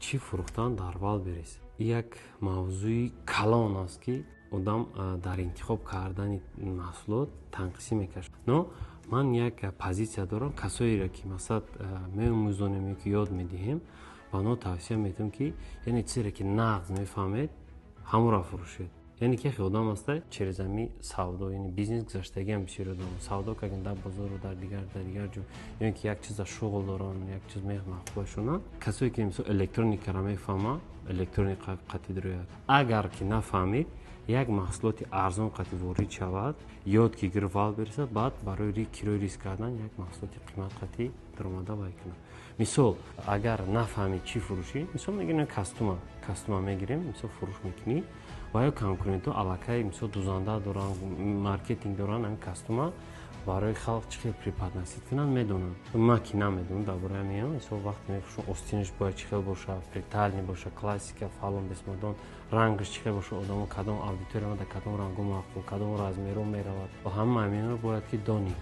Чӣ фурӯхтан дар Вайлдберриз? Як мавзӯи калон аст, ки одам дар интихоб кардани маҳсулот танқисӣ мекашад. Но ман як позитсия дорам: касоеро, ки масалан меомӯзонем ё ки ёд медиҳем, ба онҳо тавсия медиҳем, ки яъне чизере, ки нағз мефаҳмед, ҳамонро фурӯшед. Яъне ки яхе одам аста, через ами савдо, яъне бизнес гузаштагиам бисёри одам савдо кардем дар бозору дар дигар ҷо, ё ки як чиза шуғл доранд, як чиз махбубашонанд. Касое, ки мисол электроникаро мефаҳманд, электроника қатъи дарояд. Агар ки нафаҳмид, як маҳсулоти арзон қатъи ворид шавад, ёд ки гирифт Вайлдберриза, баъд барои кирои риск кардан як маҳсулоти қимат қатъи даромада вай кунад. Мисол, агар нафаҳмид чӣ фурӯшӣ, мисол мегирем костюма мегирем, мисол фурӯш мекунӣ ва ё конкурентҳо аллакай, мисол, дузанда доранд, маркетинг доранд, ҳамин костюма барои халқ чӣ хел преподносить кунанд, медонанд. Ман ки намедонам дар бораи ҳамин. Мисол, вақте мефурӯшам, остинаш бояд чӣ хел боша, приталенный боша, классика, фалон бесмадон, рангаш чӣ хел боша, одамо, кадом аудитория дар кадом рангҳо маъқул, кадом размерҳо меравад ва ҳама ҳаминро бояд ки донӣ.